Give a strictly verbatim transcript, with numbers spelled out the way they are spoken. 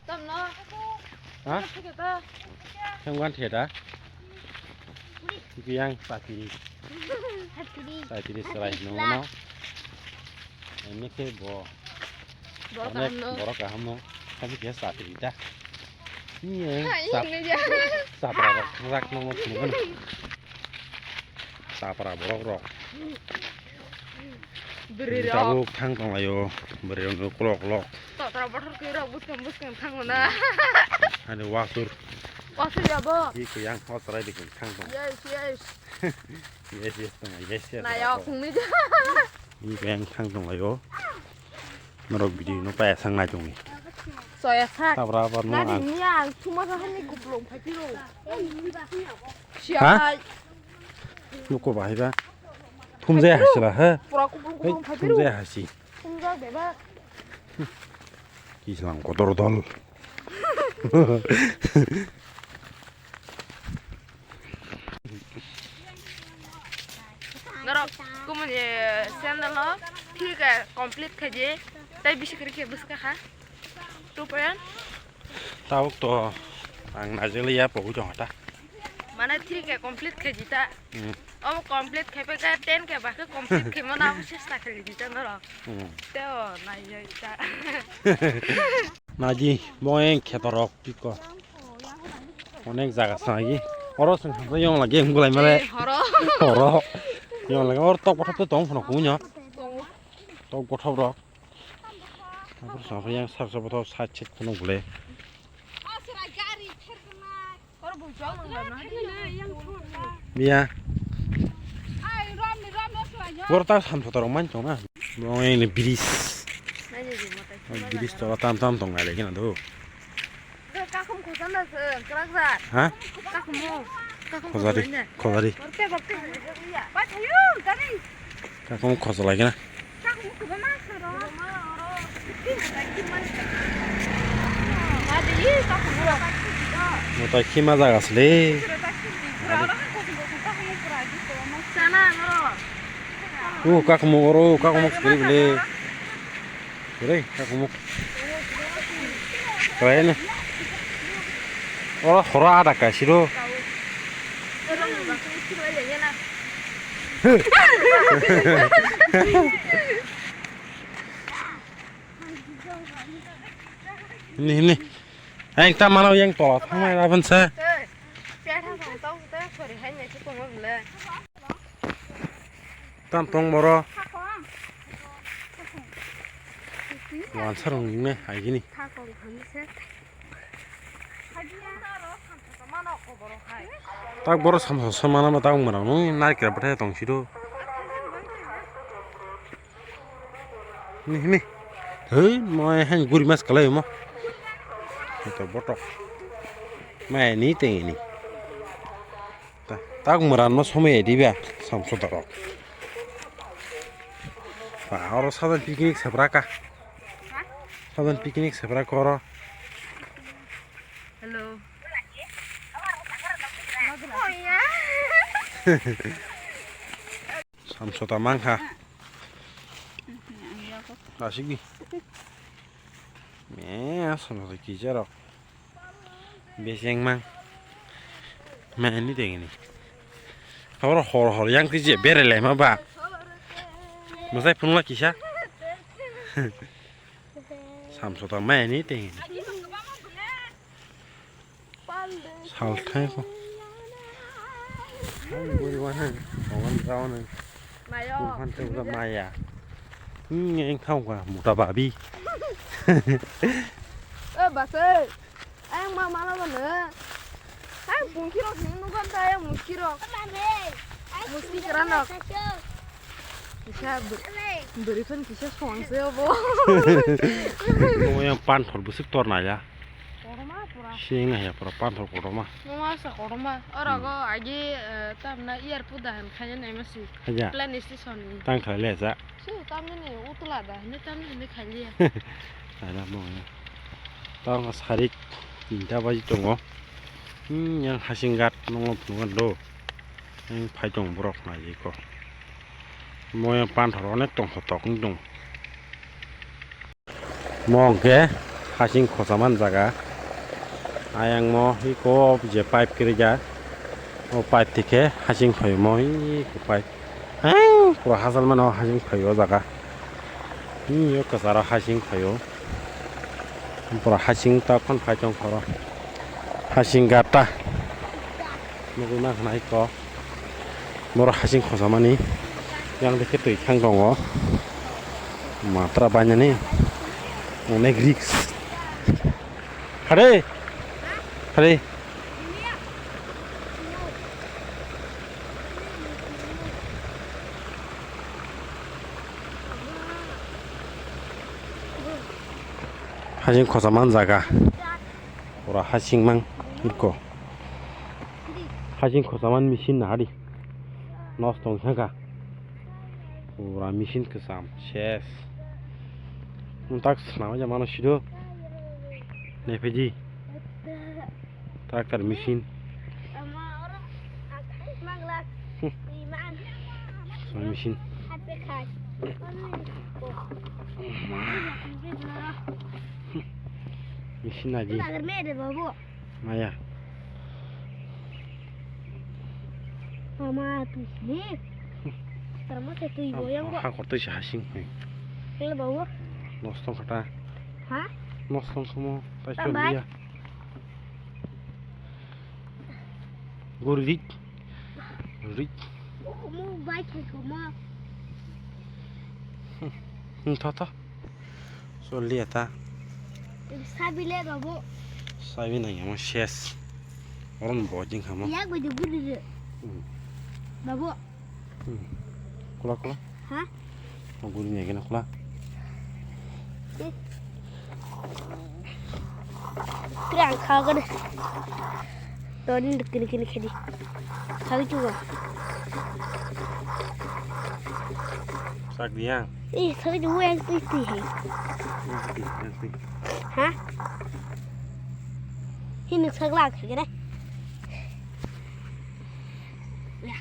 Tamno. Ha? Thangwan theta. Yang sakiri. Sakiri serai nungno. Ini ke bo. Borok kaham no. Borok kaham no. Tapi dia sakiri ta. Iya. Sap. Sap rok rak nungno thangwan. Tapra borok rok. Bwrwi rok. Tabuk thang tonglaio. Bwrwi rok no kolok kolok. Totra bothor khe rok buskang buskang thang na. Ani wasur. Wasur ya bo. Ki kuyang hot rai dikhin thang tong. Yes, yes. Yes, yes tong. Yes, yes. Na yok ni. Ni kuyang thang tonglaio. Norok video no paya sang nai tongni. Soya sak. Tabra bar no. Nadi ang. Ni ang thuma sa hani kuplung phai piro. Siya. Ha? Hai. Nuko bahai ba. Thumjaya hasi ba, ha? Pura kuplung kuplung phai piro. Thumjaya hasi. Thumjak bebak. Kislang kotor dol. Norok kumuni channel o three K complete khaji, tai bisi kwrwi khe bwswk kha two point. Tabuk to ang najwk liya pogwi tong ta. Mane three K complete khaji ta. Hmm. Obo complete khai phaikha ten K ba khe complete khaimano abo chesta khaidi ta norok. Hmm. Teo nai jai ta. Naji, bo eng khetorok piko. Onek jaga sanagi. Oro seng hamsa yong lagi em gulai male. Eh, horo. Horo. Yong lagi or tok bothop to tong phano kunyo. Tongo. Tok bothop rok. Abor sa yang sar sa bothop side side phano gulai. Biya. Bor ta samsa torok man tong na. Bo ini bridge. Bridge to tam tam tong nai lagi na do. Kakum khosana se, kwrak jak. Ha? Kakumo. Kakum khosari, khosari. Borte, borte. Ba thayu, tani. Kakum khosalai kena. Kakum khobama soro. Adi, kakum. Mutai khima jaga sile. Sana, noro. Uh, kakumo oro, kakumo kiri bile. Re, kakumuk. Kaya na. Oro horo ada kasiro. Ni, ni. Ang ta mano yang tola thangmai laban sa. Tam tong boro. Wansa rong ni me hai gini. Tak boro samsa samana ma tak mano nung nai kira bwthai tong siro. Ni, ni. Hei, mo hai guri mas kalai mo. Ito botok. Mai ni teng ni. Ta, tak muran mo somoi di ba, samso daro. Pa, oro sadan picnic sabra ka. Sadan picnic sabra koro. Hello. Samsota mangkha. Asigi. Me samsota kijarok. Beseng mang. Mani dengni. Aboro hor hor yang tije berele ma ba. Masai phunula kisa. Samsota mani dengni. Salthai ko. Buri wana. Owan rawana. Mayo. Buhan te uda maya. Hmm, yang thau ka muta babi. Eh, bas, eh. Ayang ma mana bana. Ayang pungki rok sini nukan ta ayang muski rok. Muski keran rok. Kisa beri phan kisa suang se obo. Mo yang pan thor busuk tor na ya. Koroma pura. Sing na ya pura panthor koroma. Mama sa koroma. Ora go agi, eh, tamna airport dahan khanya nai masi. Haja. Plane station ni. Tang khala le ja. Su tamni ni utla da, ni tamni ni khanya. Ada mo ya. Tang sarik tinta baji tongo. Hmm, yang hasing gat nongo phungan do. Yang phai tong borok nai ko. Mo yang panthor onek tong hotok ni dong. Mo hwnkhe Hasing khochaman jaga. Ayang mo iko je pipe kirijak. O pipe thike hasing phaio mo iko pipe. Hang pura hachal mano hasing phaio o jaga. Iyo kwcharo hasing phaio. Pura hasing ta khon phai tong khoro. Hasing gata. Nugui ma khna iko. Borok hasing khochamani yang dikhe twi thang tongo. Matra bainani onek risk. Hare! Hare! Hasing khochaman jaga. Ora hasing mang iko. Hasing khochaman machine nahari. Nosto wngkha kha. Pura machine kwcham ses. Nwng tak swnamwi ja mano sido. Nepheji. Tractor machine. Swnam machine. Machine aji. Maya. Mama, twi sini. Termo se twi boyang bo. Ha, kortoi se hasing. Kele bawo. Nosto kata. Ha? Nosto somo. Tai Tambai. Choliya. Gurdik. Gurdik. Mo bai ke ko mo. Hmm, tho, tho. Choliya ta. Sabi le babu. Sabi nang yamo ses. Oron bo jing hamo. Yak bo de guri de. Hmm. Babu. Hmm. Kula, kula. Ha? O guri ni gena kula. Eh. Kira ang kha gani. Toni kini kini khedi. Khawi chugo. Sak diya. Eh, khawi chugo yang tui tui hai. Yang tui, yang tui. Ha? Hini sagla khagere. Ya.